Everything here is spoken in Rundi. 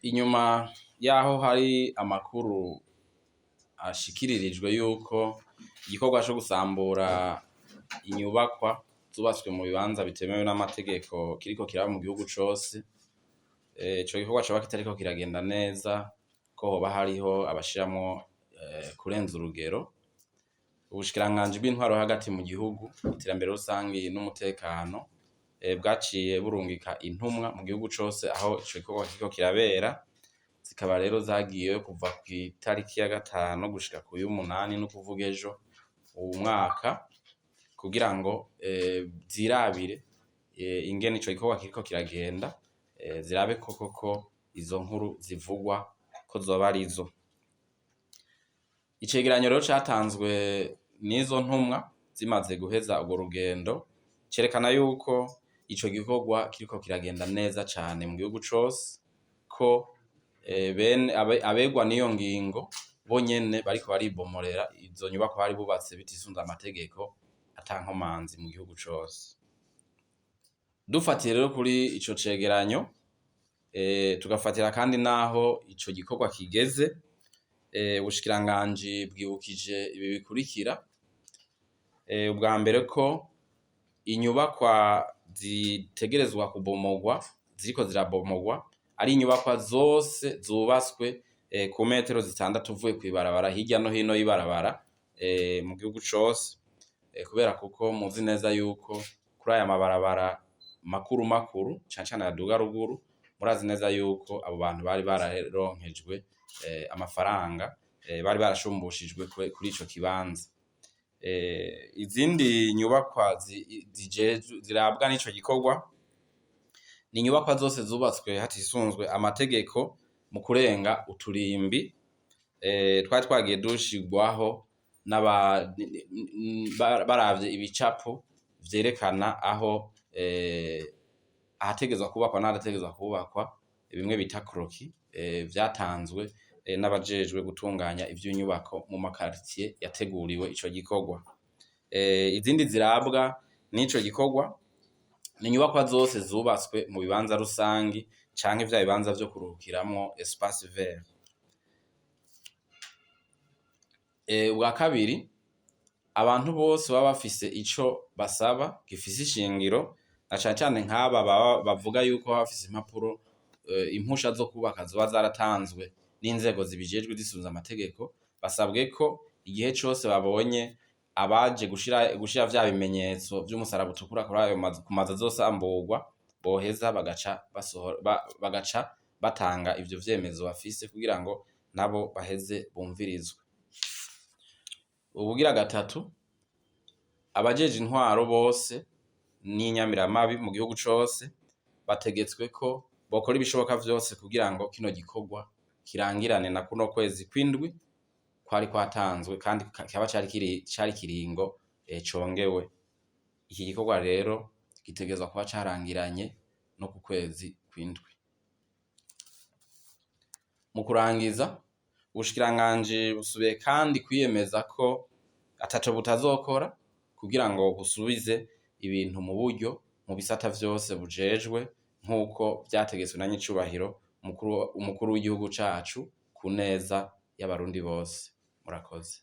Inyuma yaho hari amakuru ashikiririjwe yuko igikorwa co gusambura inyubakwa zubatswe mu bibanza bitemewe n'amategeko kiriko kiraba mu gihugu cose, ico gikorwa coba kitariko kiragenda neza ko hoba hariho abashiramwo kurenza urugero, ubushikiranganji bw'intwaro hagati mu gihugu, iterambere rusangi n'umutekano bwaciye burungika intumwa mu gihugu cose aho ico gikorwa kiriko kirabera, zikaba rero zagiyeyo kuva kw'itariki ya 5 gushika kuy'umunani, n'ukuvuga ejo uwu mwaka, kugira ngo zirabire ingene ico gikorwa kiriko kiragenda, zirabe ko koko izo nkuru zivugwa ko zoba arizo. Icegeranyo rero catanzwe n'izo ntumwa zimaze guheza urwo rugendo cerekana yuko ico gikorwa kiriko kiragenda neza cane mu gihugu cose, ko bene abegwa n'iyo ngingo bonyene bariko baribomorera izo nyubakwa bari bubatse bitisunze amategeko ata nkomanzi mu gihugu cose. Dufatiye rero kuri ico cegeranyo, tugafatira kandi naho ico gikorwa kigeze, ubushikiranganji bwibukije ibi bikurikira: ubwa mbere, ko inyubakwa zitegerezwa kubomogwa ziriko zirabomogwa ari inyubakwa zose zubatswe ku metero 6 uvuye kw'ibarabara, hirya no hino y'ibarabara mu gihugu cose, kubera kuko muzi neza yuko kuri aya mabarabara makuru makuru, cane cane ayaduga ruguru, murazi neza yuko abo bantu bari bararonkejwe amafaranga, bari barashumbushijwe kuri ico kibanza. Izindi nyubakwa zirabwa n'ico gikorwa ni inyubakwa zose zubatswe hatisunzwe amategeko mu kurenga uturimbi twari twagiye dushirwaho baravye ibicapo vyerekana aho ahategerezwa kubakwa n'ahadategerezwa kubakwa, bimwe bita croquis, vyatanzwe n'abajejwe gutunganya ivy'inyubako mu makaritiye yateguriwe ico gikorwa. Izindi zirabwa n'ico gikorwa ni inyubakwa zose zubatswe mu bibanza rusangi canke vya bibanza vyo kuruhukiramwo, espace vert. Ubwa kabiri, abantu bose baba bafise ico basaba gifise ishingiro, na cane cane nk'aba baba bavuga yuko baba bafise impapuro, impusha zo kubaka zoba zaratanzwe n'inzego zibijejwe zisunze amategeko, basabwe ko igihe cose babonye abaje gushira vya bimenyetso vy'umusaraba utukura kuri ayo mazu, ku mazu azosamburwa, boheza bagaca basohora, bagaca batanga ivyo vyemezo bafise kugira ngo nabo baheze bumvirizwe. Ubugira gatatu, abajeje intwaro bose n'inyamiramabi mu gihugu cose bategetswe ko bokora ibishoboka vyose kugira ngo kino gikorwa kirangirane na kuno kwezi kw'indwi kwari kwatanzwe, kandi kikaba cari kiringo congewe. Iki gikorwa rero gitegerezwa kuba carangiranye no ku kwezi kw'indwi. Mu kurangiza, ubushikiranganji busubiye kandi kwiyemeza ko ataco butazokora kugira ngo busubize ibintu mu buryo mu bisata vyose bujejwe, nk'uko vyategetswe na nyicubahiro umukuru w'igihugu cacu, ku neza y'abarundi bose. Murakoze.